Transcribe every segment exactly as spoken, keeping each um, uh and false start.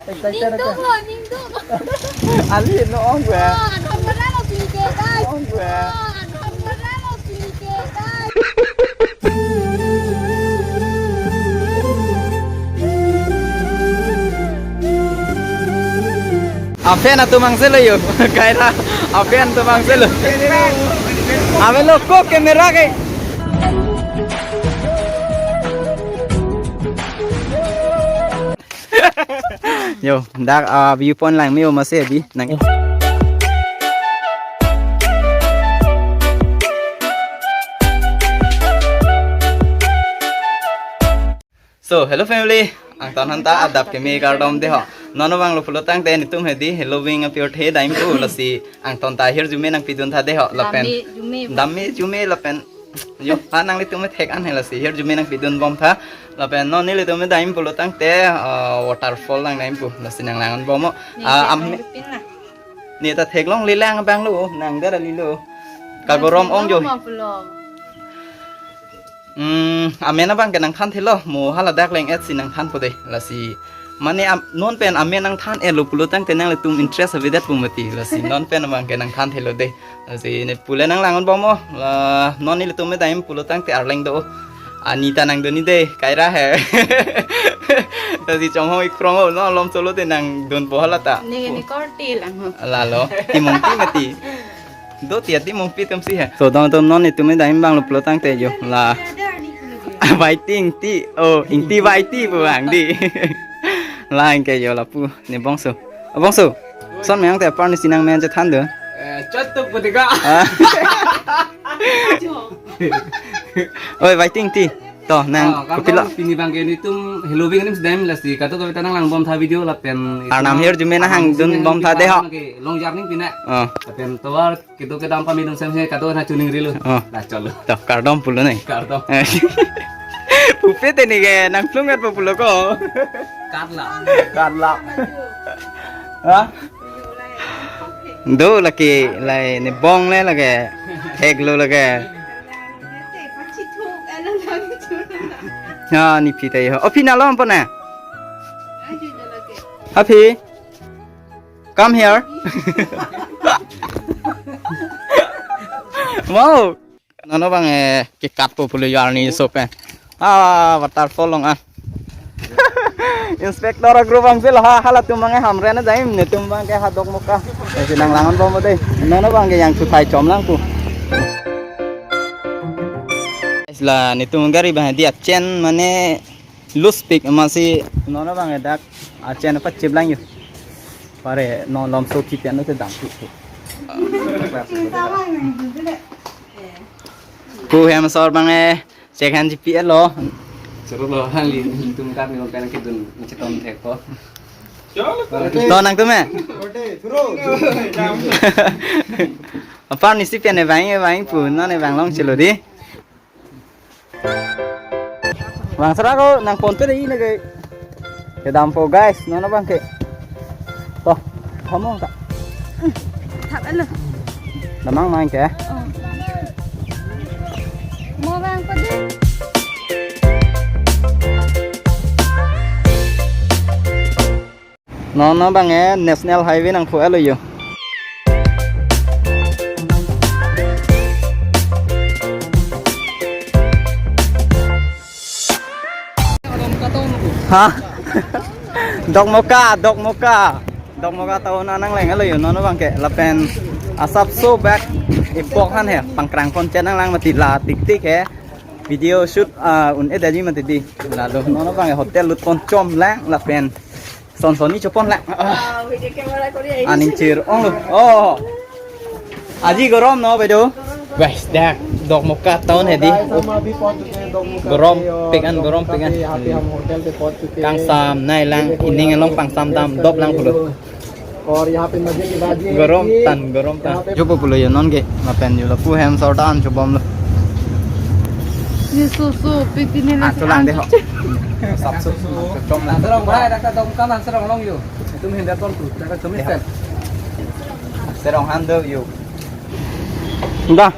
Ningduk lo, ningduk. Ali no ong gue. Ah, anhon mana lo sini ke, guys. Ong gue. Ah, anhon mana lo sini ke, guys. Aphan atum angselo yo. Kaira aphan atum angselo. Ave lo ko camera ke. Yo, dak, ah, viewpoint lang me yo masi di nang. So, hello family. Angton aphan ta adap keme kardom de ho. Non abang lo pulo tangte netum hedi Halloween apyot he dam pu lasi angton ta hirjume nangpidun tha de ho lapen. Dam me jume. Dam me jume lapen. Yo, ha nanglitum me thek an he lasi hirjume nangpidun bom tha. Lapen non nelitum me dam pulo tangte, ah, waterfall nang dam pu. Lasi nang lang-an bom mo. Ni Ah, thek am long pin na. Ni ta theklongle lang abang lo, nang dara lilo. Kagorom ong jo. Nang theklong ma pulo. Hmm, amen abang ke nangthan thelo, mo haladak leng et si nangthan po de. Lasi mane am, non pen amen nangthan et lo pulo tangte nanglitum interest avedet pu mati. Lasi non pen abang ke nangthan thelo de. Lasi ne pule nang lang-an bom mo. La non nelitum me dam pulo tangte arleng do. Ani ta nangdun ni de, kaira he. Lasi chonghong ik prong o, non lom solo de nangdun po hala ta. Ni ni korti lang ho. Lalo, timung ti mati. Do tiat di mungpi atum si he. So dong atum non netum me dam abang lo pulo tangte yo la. Waiting ti. Oh, Ingti Waiti pu bang di. Lain ke yo lapu ne bongso. Oh, bongso. Son me ang te apar ni sinang men chethan do. Eh, chatuk putika. Ah. Oi, Waiting ti. To nang Ah, kopilo. Kardom, pini abang ke netum Halloween anim sedam lasi kadokave ta nang lang bom tha video lapen Arnam hirjume nang hang dun bom tha de ho. Ke long jarning pina. Oh. Lapen tovar kedo kedam pamidun sem se kado na chuning rilo. Oh. Nah, cholo. To kardom pulo nai. Kardom. Pupe te ni ke nangplung at pulo ko. Karla. Karla. Ha? Do lake lai ne bong le lake. Thek lo lake. Ha, ni phi tai ho. O phi na lom po na. Ha phi. Come here. Wow. Nono bang eh kekat po pulo yar ni so pe. Ah, waterfall long ah. Inspector agro bang sel ha halatum bang eh hamren ajaim netum bang ke ha Dokmoka. Eh, sinang lang-an bom de. Nono bang ke yang chuthai chom lang pu. Isla netum gari bang di achen mane loose pik masi nono bang eh dak achen pachip lang yo. Pare non lom so kipian no te dam tu. Ku hem sor bang eh. Check han G P L lo. Choro lo hali tum kami lo kan kedun cheton thek ko. To nangtum eh. Apar ni si pen eh bang eh bang pu non eh bang long chelo di. Bang sera ko nang ponpe de ini ke. Kedam po guys, nono bang ke. To, hamong ta. Thap alo. Damang mang ke. Oh. Mo bang padu. Nono bang eh National Highway nang phu alo yo. Ha? Dokmoka, Dokmoka. Dokmoka town anang leng alo yo nono bang ke lapen asap so bak ipok han he pangkrang konchen nang lang mati la tik tik he video shoot ah, un edaji mati di lalu nono bang hotel lut pon chom lang lapen Son son ni chopon lang. Ah. Aning chir ong lo. Oh. Aji gorom no bedo. Guys, dak Dokmoka town hedi. Gorom pekan gorom pekan. Kangsam nai lang ining along pangsam dam dop lang pulo. Gorom tan gorom tan. Jopo pulo yo non ke. Mapen yo lo pu hem sortan chobom lo. Ni susu pitini Ah, nasi tulang deh ho. Sapsu. Chom lang. Serong bhai, raka dom kanan serong long yo. Tum hinda ton tu, raka chom isten. Serong han do yo. Dah.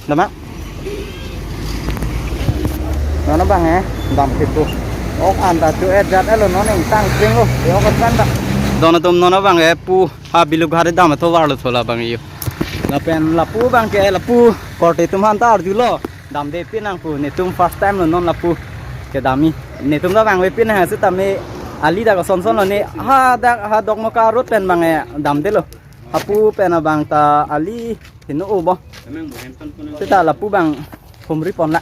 Dah mak. Nono bang eh, dam pitu. Ok anta tu-et jat-et lo, non ingtang kring lo. Yo, kan ta. Don atum, non abang ke pu ha Belughat dam atovar lo thola abang yo. Lapen lapu abang ke lapu korte atum aphan ta arjulo. Damde pinang pu, netum first time lo non lapu kedam-i. Netum ta vangve pinang, sitame ali dak ason son lo ne. Ha dak ha Dokmoka road pen abang ke damdelo. Lapu pen abang ta ali heno o bo. Seta lapu abang humri pon la.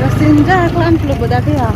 Rasinja klan plo boda ke ya.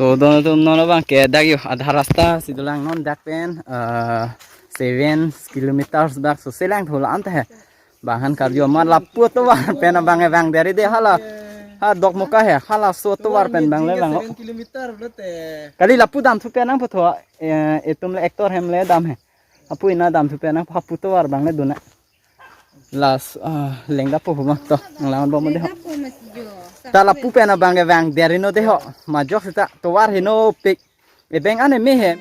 So, don atum, non abang ke dak yo adha rasta si dolang, non dak pen, eh, seven kilometers bak so selang thola anta he. Bang aphan karju amat lapu atovar pen abang ke vangdet ri de hala. Ha Dokmoka he, halaso atovar pen abang le vang. Seven kilometer lo te. Kali lapu damthu pen nangpo tho, eh, etum le actor hem le dam he. Lapu ina damthu pen nangpo, lapu atovar abang le dona. Last, ah, lengdappo pu abang to, nanglang bom de ho. Lengdappo mas jo. Ta lapu pen abang ke vangdet ri non de ho. Majok seta atovar henopik. Ebeng ane me he.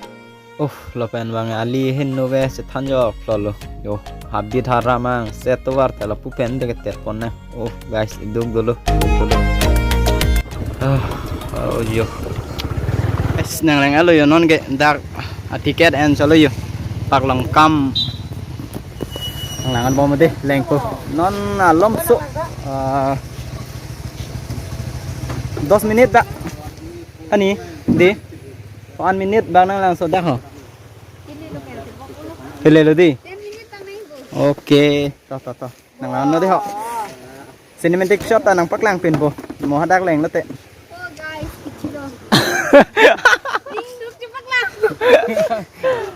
Oh, lapen abang ali heno ve chethan jok lo lo. Yo, habit haram ang, se atovar ta lapu pen de ketet pon na. Oh, guys, iduk dolo, iduk dolo. Ah, oh, yo. Guys, nanglang-et lo yo, non ke dak a ticket en chalo yo. Paklong kam. Nanglang bom de, lengpo. Non alomso, ah, dos minit dak. Ani, de. One minute bang nanglangso dak ho. Hello di. Okay. To, to, to. Nanglang non de ho. Cinematic shot ta nangpaklang pin po. Mo hadak leng lote. Oh, guys, kecil dong. Ningduk cepat lang.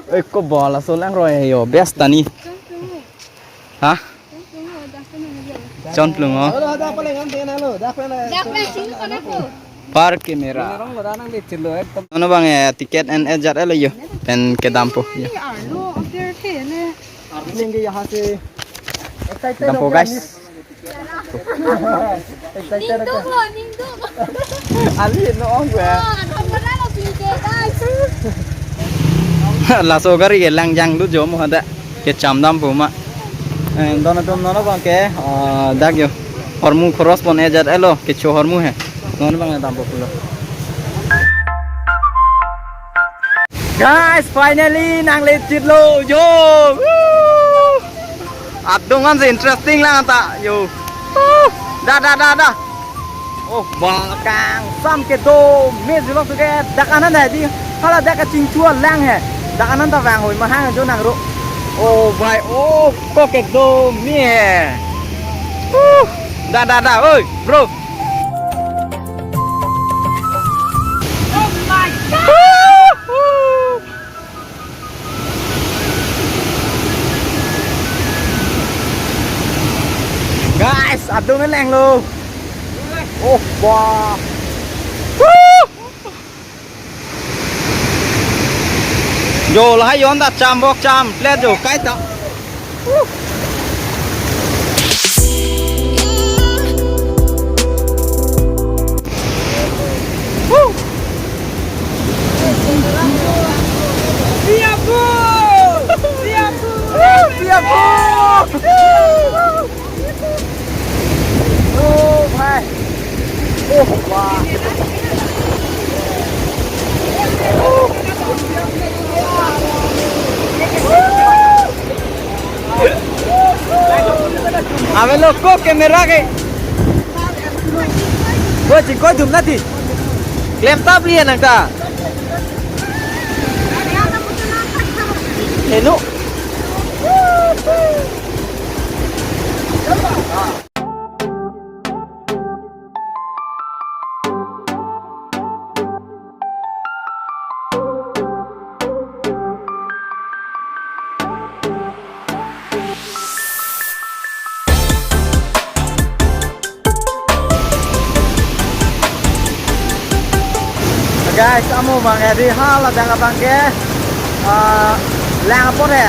Eh, ko bola solang roi yo. Best tani. Hah? Chonplung o. Halo, dak paling ante na lo, dak paling. Dak paling sini kona po. Park camera. Rong lo danang de chilo ekdom. Ono bang ya ticket en-et jat-et lo yo. Pen kedampo yo. Arlo, ampere the ne. Arlo nge yaha se. Excited ho gaya guys. Excited ho gaya. Ningduk lo, ningduk. Ali no ong gua. Ah, kamera lo pike, guys. Laso gari ke langjang lo jo mo hada. Kecham dampo ma. Eh, don atum, non abang ke, ah, dak yo. Hormu cross pon-et jat-et lo, kecho hormu he. Non abang dampo pulo. Guys, finally nanglechet lo yo. Woo! Adung an si interesting lang ta yo. Woo! Da, da, da, da. Oh, bang kangsam kedo me jilok suke dak anan ta di. Hala dak kachingchua lang he. Dak anan ta vang hoi mahang jo nang ro. Oh, bhai, oh, ko kedo me he. Huh. Da, da, da, oi, bro. Oh my God. Guys, adung eleng lo. Oh, wah. Woo! Jo lahai yon ta cham bok cham, flat jo kaita. Woo! Woo! Siap, Bu! Siap, Bu! Woo! Siap, Bu! Oh, my. Oh, wah. Ave lo ko camera ke. Bo chingkoi dum nati. Klem tap lian nang ta. Heno. Guys, amo bang edi hala dak abang ke, ah, lang apor he.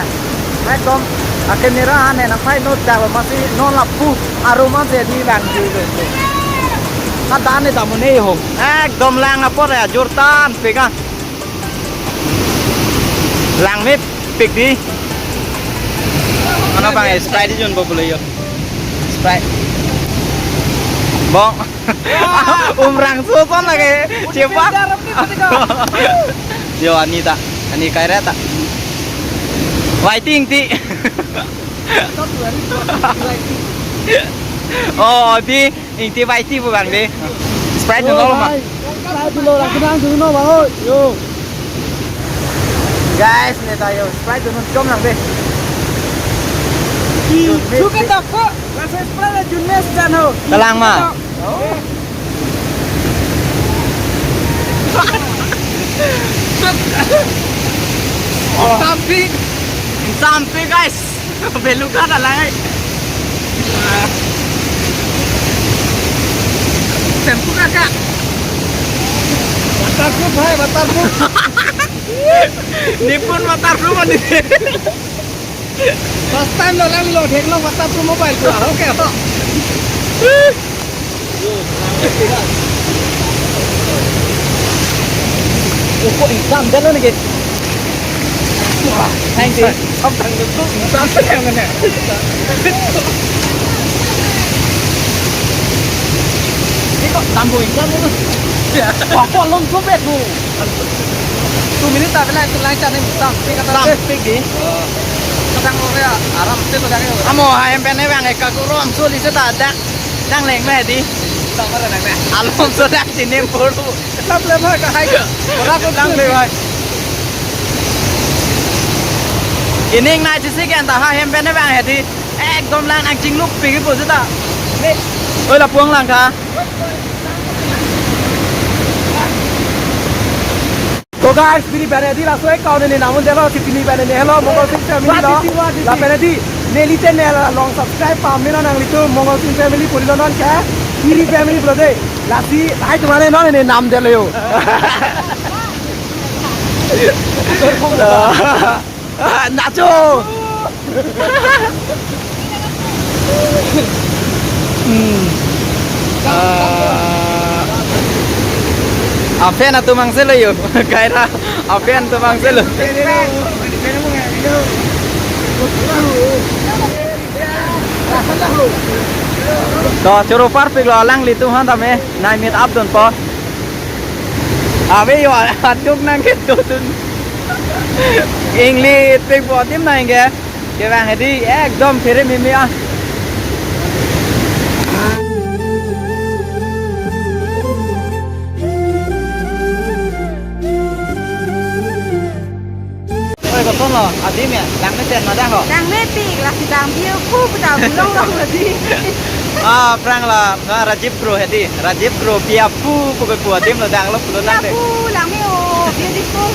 Ekdom a camera ane nangpai not dak lo, masi non lapu arum an si edi bang ju lo. Hadak ne damone ho. Ekdom lang apor he, jurtan pegang. Langmepik dei. Ano bang, eh, Sprite jun bo pulo yo. Sprite. Bong. Umrang suson lagi. Cepak. Yo, ani ta. Ani kaira ta. Waiting ti. Oh, di. Ingti bai ti pu bang dei. Sprite dun lo ma. Sprite dun lo, lang kenang dun lo bang, oi. Yo. Guys, ne ta yo, Sprite dun chom lang dei. Suka tak ko? Rasa Sprite la junmes jan ho. Kalang ma. Sampik. Sampik, guys. Beluga dah lai. Tempu kaka. Waterproof hai, waterproof. Nipun waterproof ani. First time lo lang lo thek lo waterproof mobile ko. Okay. Oko exam dalo nake. Wah, thank you. Exam dalo nake. Iko tambo exam dalo. Ya. Wah, ko long ko bet mo. Two minutes ta pela itu lang chane exam. Exam pik dei. Kadang lo ya, aram se to dake. Amo ha em pen ne bang eka ko rom so li se ta dak. Dang leng me dei. Alom so dak sini puru. Lap le bhai, kahai ke. Ora ko lang le bhai. Ining na chisi ke anta ha hem pen ne bang he dei. Ekdom lang nang chingluk pik po seta. Oi, lapuang lang tha. To guys, pini pen hedi laso account ne nam un detlo, si pini pen ne helo Mongol Sing family lo. Lapen hedi neli channel along subscribe pame non nanglitum Mongol Sing family puri lo non ke. Pini family pulo dei. Lasi hai tumane non ne nam detlo yo. Ah, nacho. Hmm. Ah, a-fan atum angse lo yo. Kaira a-fan atum angse lo. To choro parpik lo alanglitum han tame. Nai meet up dun po. Ave yo, aduk nang ke dodun. Ingli tik po adim nang ke. Kevang hedi ekdom phere mimi ah. Oi, koson lo, adim ya, langmesen ma dang ho. Langmepik, lasi dang biar ku putar bulong long lagi. Ah, aphrang la, ah, Rajiv Gro hedi, Rajiv Gro biar pu, pu, pu, adim lo dang lo pulo dang de. Biar pu, langme o, beautiful.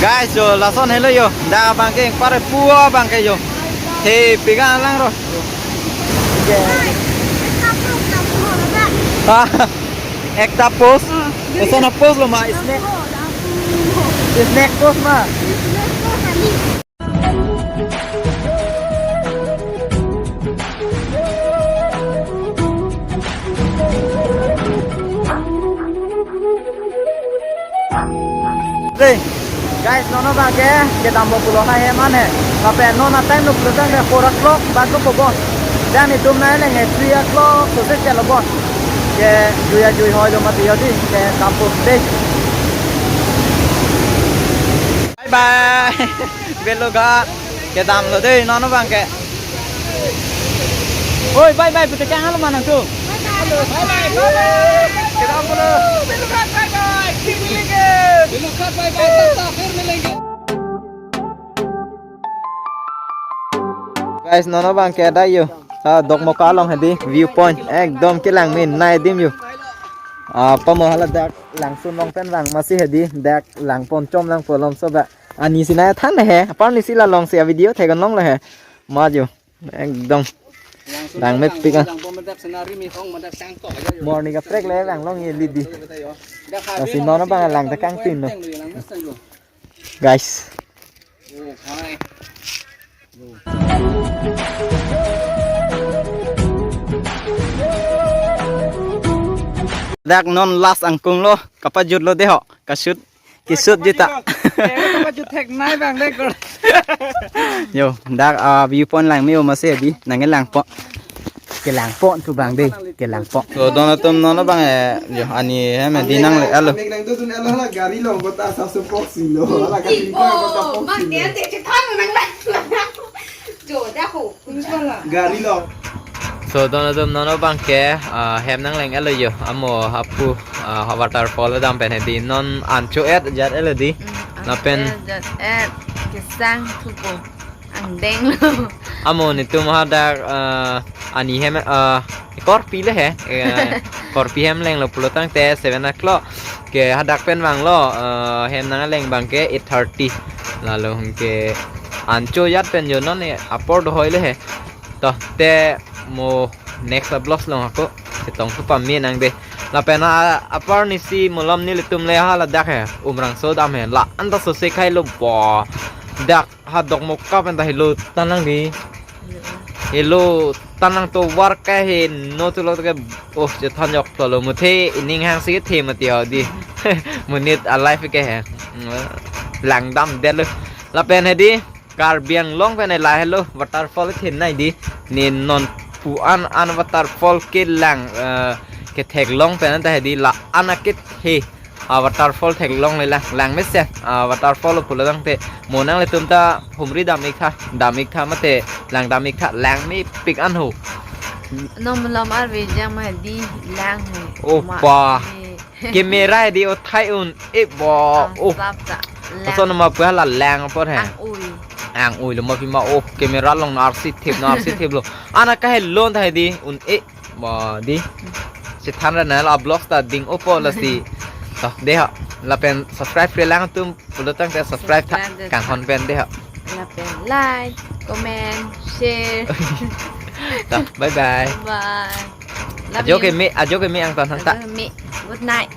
Guys, yo, lason helo yo, da bangke, pare pu bangke yo. He, pika lang ro. Ah, ekta post. Esa na post lo ma, snack. Snack post ma. Hey, guys, non abangke kedam bo pulo na he mane. Lapen non a-time lo pulo tangte four o'clock bak lo po bon. Dan itum na leng he three o'clock so se chelo bon. Ke juya jui hoi lo mati yo dei, kedam po dei. Bye bye. Beluga kedam lo dei non abangke. Oi, bye bye, pute kang halo manang tu. Kedam pulo. Belukhat bye bye, phir milenge. Belukhat bye bye, tata phir milenge. Guys, non abangke da yo. Ah, Dokmoka along hedi viewpoint ekdom kelang min nai dim yo. Ah, pamo hala dak langsun long pen vang masi hedi dak langpon chom lang polom so ba. Ani si nai than he, apar ni si la long si a-video thegon long le he. Ma jo, ekdom. Langmepik ah. Morning kaprek le lang long ye lidi. Lasi non abang lang ta kangtin lo. Guys. Dak non last angkung lo, kapajut lo dei ho, kashoot. Kisut jita. Thek nai bang dek kor. Yo, dak, ah, viewpoint lang me-o masi adi, nangkelangpo. Kelangpo tu bang de, kelangpo. So, don atum non abang, eh, yo, ani hem adi nangle-etlo. Mek nangdodun-etlo, hala gari along kota sa supok silo, hala katingka kota pok silo. Gari along. So, don atum non abang ke, ah, hem nangleng-etlo yo, amo hapu, ah, waterfall dam pen hedi non an cho-et jat-etlo di. Mm, lapen an cho-et jat-et, kesang thupo. Angdenglo. Amo netum hadak, ah, ani hem, ah, korpi le he, eh, korpi hem lenglo pulo tangte seven o'clock. Ke hadak pen vanglo, ah, hem nangleng abang ke eight thirty. Lalo ke an cho-et pen yo non apor dohoi le he. To te mo next vlogs along ako chetong thu pame nang de. Lapen a-, apar nisi malom nelitum le ha ladak he, Umrangso dam he, la-an ta sose khai lo bo. Dak ha Dokmoka pen ta helo tanang di. Helo tanang tovar ke he no tulo ke, oh, chethan joklo muthe ining hangsi the mati ho di. Monit alive ke he. Langdamdetlo. Lapen hedi Karbi Anglong pen lahelo waterfall thin nai di. Ne non pu an an waterfall kelang, eh, ketheklong pen ta hedi la-an akethe. A waterfall theklongle lang, lang mesen. A waterfall pulo tangte mo nanglitum ta humri dam-ik tha, dam-ik tha mate langdam-ik tha, lang mepik an ho. Non malom arve jang ma di lang ho. Oh, ma pa. Di. Camera di othai un-e bo. Ah, oh. Sap ta. Lang. Ason ma pu hala lang apor he. Ang-ui. Ang-uilo ma pima, oh, camera along na arsi thip, na arsi thiplo. Ana kahelon ta hedi un-e bo di. Chethan ra na la vlogs ta ding-opo lasi. To, de ho. Lapen subscribe-re lang atum pulo tangte subscribe tha. Subscribe de tha. Kanghon pen de ho. Lapen like, comment, share. To, bye bye. Bye. Love you. Ajo keme, ajo keme angtan han ta. Ajo keme. Good night.